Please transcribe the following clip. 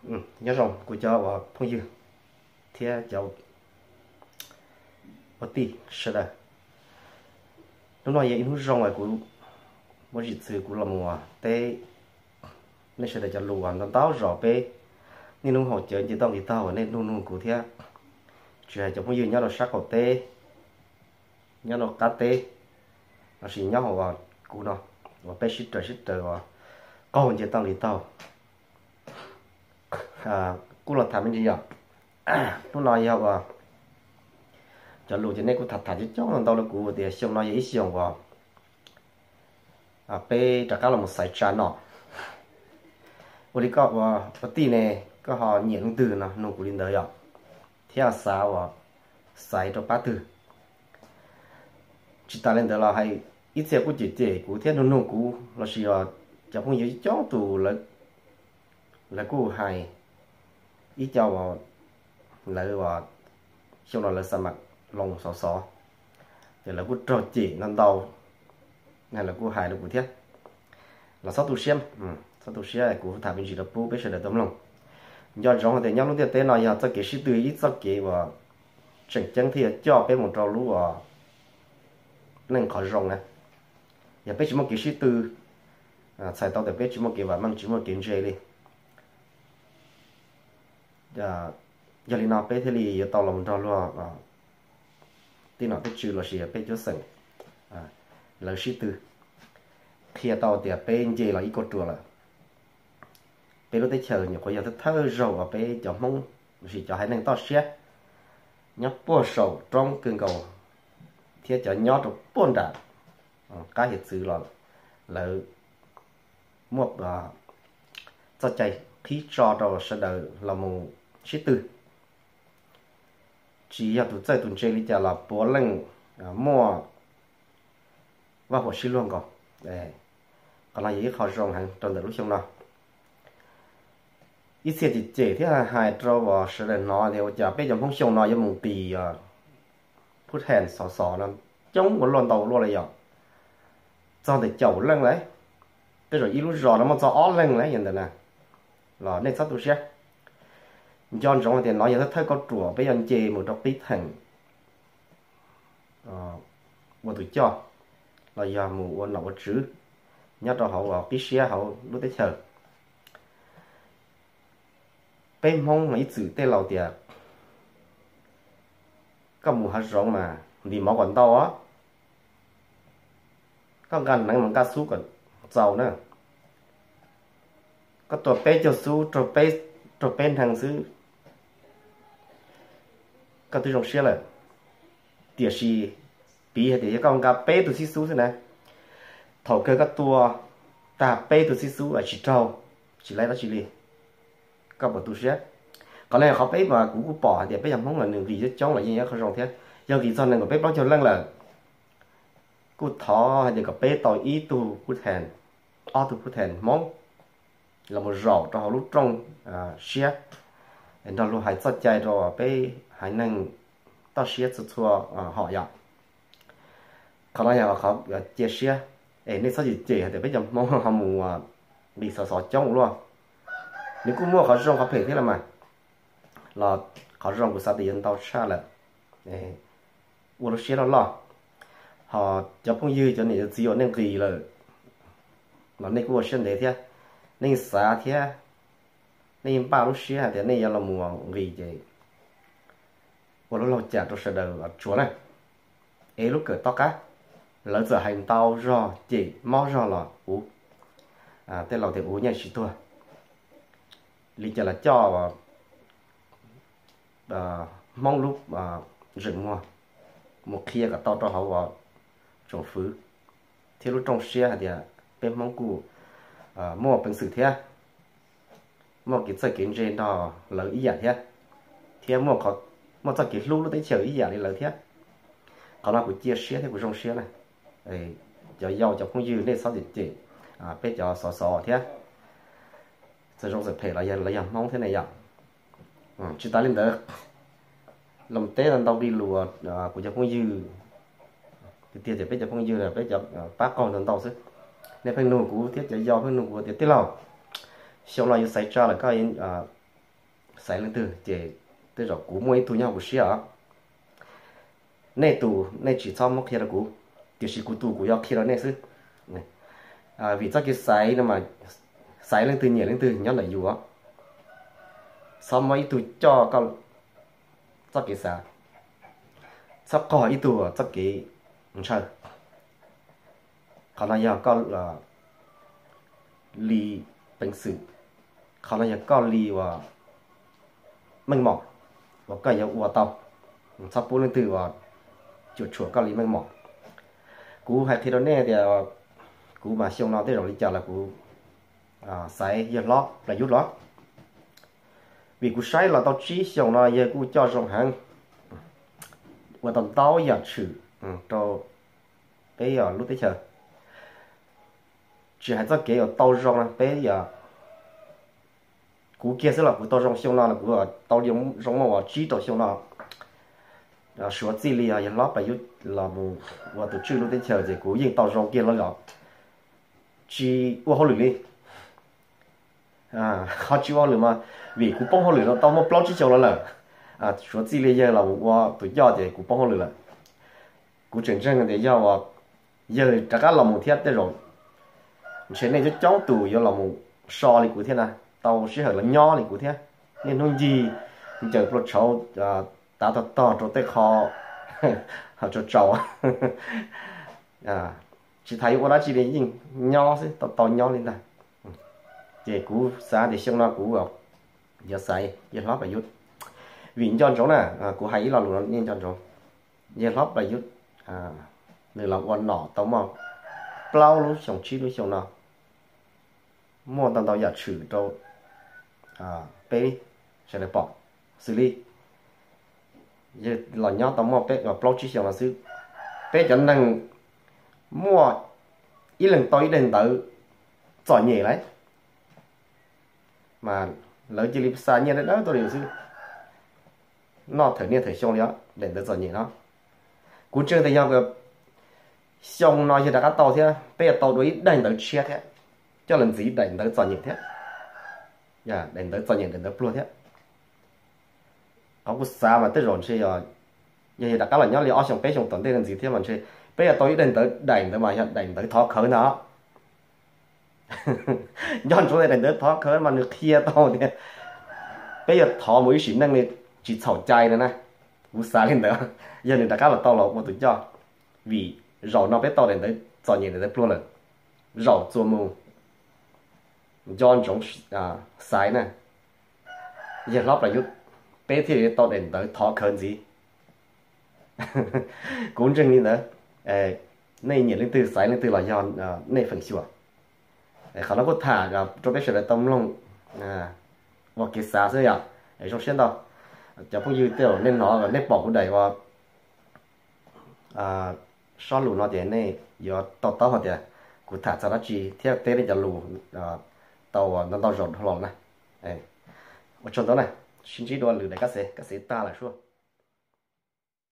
Nyob zoo kuv cov uas phooj ywg thiab cov ua tij sawv daws. Hnub no yog ib hnub zoo uas kuv muaj zim txwv kuv los mus teb nej sawv daws cov lus uas ntau ntau zos peb niaj hnub haus cawv nce toj nqis taug uas nej nug nug kuv thiab. Tsis hais cov phooj ywg nyob rau sab qaum teb, nyob rau qab teb, lossis nyob hauv kuv no, uas peb sib raws sib raws uas qaug nce toj nqis taug, kuj los tham me ntsis yom. Hnub no yog uas cov lus ces nej kuj tham tham coob coob ntau rau kuv tias xyoo no yog ib xyoos uas peb rov qab los mus xaiv tsa nom. Ua li koj ua tij ne, koj ho nyiam leej twg no nug kuv li ntawd yom, thiab xav uas xaiv rau pab twg. Tsis tas li ntawd los hais ib txhia kuj cem cem kuv thiab nug nug kuv lossis cov phooj ywg coob tus lawv kuj hais ib co uas lawv xyoo no lawv xa mam loo xov xov, ces lawv kuj raug cem ntau ntau, lawv kuj hais rau kuv thiab. Los txhob tu siab, txhob tu siab, kuv tham me ntsis rau pub peb sawv daws tau mloog. Nco ntsoov hais tias nyob lub ntiaj teb no yog txoj kev sib tw ib txoj kev uas tseem ceeb thiaj yuav coj peb mus rau lub uas neej qhov zoo na. Yog peb tsis muaj kev sib tw, txhais tau tias peb tsis muaj kev vam meej, tsis muaj kev ntse li. Yog li no peb thiaj li yuav tau los nrog luag tej nom tej tswv lossis peb cuab xeem lawv sib tw, qhia tau tias peb nce los ib kauj ruam lawm. Peb lub teb chaws nyuam qhuav yog thawj thawj zaug uas peb cov Hmoob lossis cov haiv neeg toj siab nyob puag saum roob kawg nkaus thiab cov nyob rau puag nram qab hiav txwv los lawv muaj txoj cai qhib tso rau sawv daws los mus sib tw. Tsis yog tus txawj tus ntse li cas los puav leej muaj vaj huam sib luag nkaus. Qhov no yog ib qho zoo heev rau ntawm lub xyoo no. Ib txhia cem cem thiab hais rau uas sawv daws hnov tias ua cas peb cov Hmoob xyoo no yuav mus nqis phub thees xov xov no coob ua luaj ntau luaj li yom. Txog ntawm caum leej lawm, tej zaum ib lub zos no muaj txog ob leeg lawm yog ntawm na, los nej txhob tu siab. Nco ntsoov hais tias no yog thawj thawj kauj ruam peb yuav nce mus rau qib theem ua tus coj los yog mus ua nom ua tswv nyob rau hauv qib siab hauv lub teb chaws. Peb Hmoob mas ib txwm tej laus tias koj mus hav zoov mas ntim mov kom ntau os, koj nqa hneev mas nqa xub kom txaus na. Koj tua peb caug xub raug peb hneev xwb, koj twb zoo siab lawm. Tiam sis piv hais tias yog koj nqa peb tug xib xub xwb na, thaum kawg koj tua tag peb tug xib xub tsis raug, tsis laib dab tsi li, koj puas tu siab? Qhov no yog qhov peb mas kuv kuj pom hais tias peb cov Hmoob los nws nqis coob coob los yeej yog qhov zoo thiab. Yog nqis txog nees nkaum peb plaub caug leej lawm, kuj thov hais tias kom peb tau ib tug phub thees, ob tug phub thees Hmoob los mus zaum rau hauv lub rooj siab, nrog luag hais txoj cai rau peb haiv neeg toj siab txhua txhua hom yom. Qhov no yog qhov cia siab, es nej txhob cem cem hais tias peb cov Hmoob ho mus nqis xov xov coob ua luaj. Nws kuj muaj qhov zoo qhov phem thiab los mas, los qhov zoo kuv xav tias yuav ntau tshaj lawm, ua lub siab loj loj. Ho cov phooj ywg cov niam cov txiv uas nej nqis lawm los nej kuj ua siab ntev thiab, nej yeej xav thiab, nej yeej npaj lub siab hais tias nej yuav los mus nqis ces ua lub laug cam rau sawv daws tsuas na. Es lub kawm tom qab, lawv txawm hais ntau zog cem mob zog los uv, tej laus tias uv nyiaj tsis tuag. Li cas los coj Hmoob lub zeem muag mus qhia kom tau rau hauv tsoom fwv thiab lub rooj siab hais tias peb Hmoob kuj muaj peev xwm thiab, muaj kev txawj kev ntse nrog lawv ib yam thiab, thiab muaj txoj kev hlub lub teb chaws ib yam li lawv thiab. Qhov no kuv cia siab thiab kuv zoo siab na. Cov yau cov phooj ywg nej txhob cem cem peb cov xov xov thiab, txawm zoo txawm phem los lawv yog Hmoob thiab ne yom. Tsis tas li ntawd, los teb ntau nqi lus, kuv cov phooj ywg tiag tiag tias peb cov phooj ywg peb cov pab qaug ntau ntau xwb. Nej pheej nug kuv thiab cov yau pheej nug kuv tias tij laug, xyoo no yuav xaiv tsa lawm koj xaiv leej twg ces tej zaum kuv muaj ib tug nyob hauv kuv siab os. Nej tus nej tsis txhob muab qhia rau kuv, tiam sis kuv tus kuv yuav qhia rau nej xwb. Vim txoj kev xaiv no mas xaiv leej twg nyiam leej twg nyob ntawm yus. Txhob muab ib tug coj koj txoj kev xav, txhob qog ib tug txoj kev ntshaw. Qhov no yog koj li peev xwm, qhov no yog koj li uas meej mom uas koj yuav ua tau. Txhob pub leej twg uas cuam tshuam koj li meej mom. Kuv hais qhia rau nej tias kuv mas xyoo no tej zaum li cas los kuv xaiv yawg hlob Plas Yub los, vim kuv saib los tau tsib xyoos no yawg kuj coj zoo heev, ua tau ntau yam tshwm rau peb lub teb chaws. Tsis hais txoj kev uas tau zoo no peb, kuv kiag xwb los kuv tau zoo xyoo no los kuv tau zoo muaj uas tsib rau xyoo no. Suav txij li yawg hlob Plas Yub los mus ua tus tswj lub teb chaws ces kuv yeej tau zoo kiag los, tsis ua hauj lwm li. Qhov tsis ua hauj lwm mas vim kuv poob hauj lwm no tau muaj plaub tsib xyoos los lawm. Suav txij li yawg los mus ua tus coj ces kuv poob hauj lwm lawm. Kuv tseem ntseeg tias yog uas yawg rov qab los mus thiab tej zaum ntshe nej coob coob tus yuav los mus so li kuv thiab na, tau sij hawm los nyob li kuv thiab. Niaj hnub ncig ncaws plua tshauv, tav tog tog rau tej qho tsaus tsaus, tsis tas yuav ua dab tsi li yeej nyob xwb, tau tau nyob li ntag. Ces kuv xav tias xyoo no kuv yuav xaiv yawg hlob Plas Yub, vim nco ntsoov na, kuv hais ib lo lus no nej nco ntsoov, yawg hlob Plas Yub nws los ua nom tau muaj plaub lub xyoo tsib lub xyoo no, muaj ntau ntau yam tshwm rau peb sawv daws pom, xws li yawg los nyob tau muaj peb plaub tsib xyoos no xwb, peb cov neeg muaj ib leeg tau ib daim ntawv txom nyem lawm, mas lawv cia li xa nyiaj dawb dawb tuaj rau yus xwb, noj thawm niaj thawm xyoo li os daim ntawv txom nyem no. Kuv ntseeg tias yog xyoo no yawg rov qab tau thiab peb yuav tau dua ib daim ntawv tshiab thiab, coj los ntxiv daim ntawv txom nyem thiab, daim ntawv txom nyem daim ntawv pluag thiab. Qhov kuv xav mas tej zaum ntshe yog, yog yawg rov qab los nyob li ob xyoo peb xyoo tom ntej no ntxiv thiab mas ntshe peb yuav tau ib daim ntawv, daim ntawv mas yog daim ntawv thov khawv ntag. Nco ntsoov tias daim ntawv thov khawv mas nws qhia tau tias peb yuav thov mus ib sim neej li tsis txhaum cai no na. Kuv xav li ntawd, yog nws rov qab los tau los ua tus coj, vim zaum no peb tau daim ntawv txom nyem daim ntawv pluag lawm, zaum txuas mus nco ntsoov xaiv na, yawg hlob Plas Yub, peb thiaj li tau daim ntawv thov khawv ntxiv. Kuv ntseeg li ntawd, nej nyiam leej twg xaiv leej twg los yog nej feem xyuam. Qhov no kuj tham rau peb sawv daws tau mloog ua kev xav xwb yom. Zoo siab ntau cov phooj ywg, tej zaum nej hnov nej pom kuv daim ua sob lus no ces nej yuav to taub hais tias kuv tham txog dab tsi thiab teb nej cov lus tau ntau ntau zaus dhau los na. Ua tsaug ntau na, sib ntsib dua lwm daim kab xev, kab xev tag lawm sua.